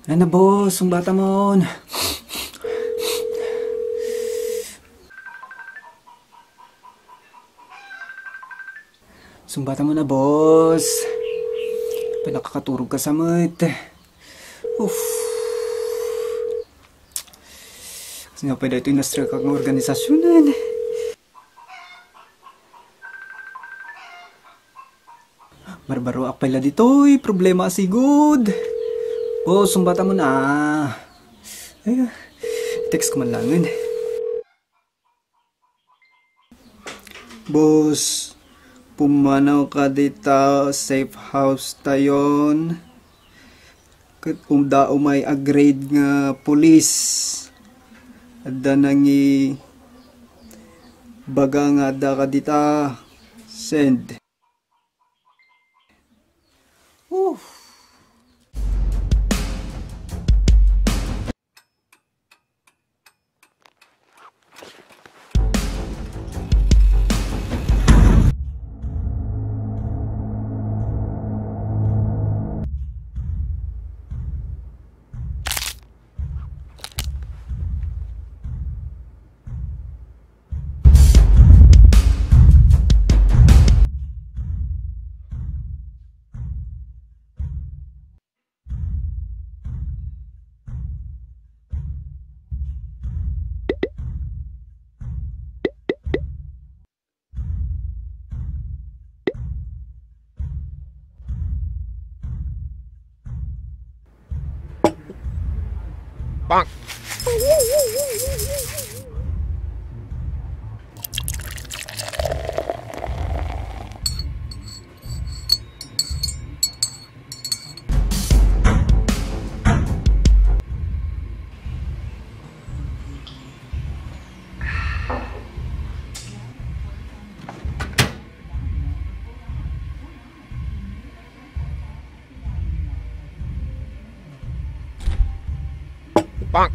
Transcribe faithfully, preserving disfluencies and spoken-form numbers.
Nana, boss, sungbatamon. Sungbatamon a, boss. Pala kakaturog ka sa met. Uff. Kasi nga pwede ito yung na-strike ang organisasyonan. Marbaroak pay la ditoy, problema a sigud. Boss, sungbatamon a. Ay, text ko man langen. Boss, pumanaw ka dita safe house tayon. Ket umda umay a grade nga pulis. Adda nangi baga nga adda ka dita. Send. Oof. Bang. Bang.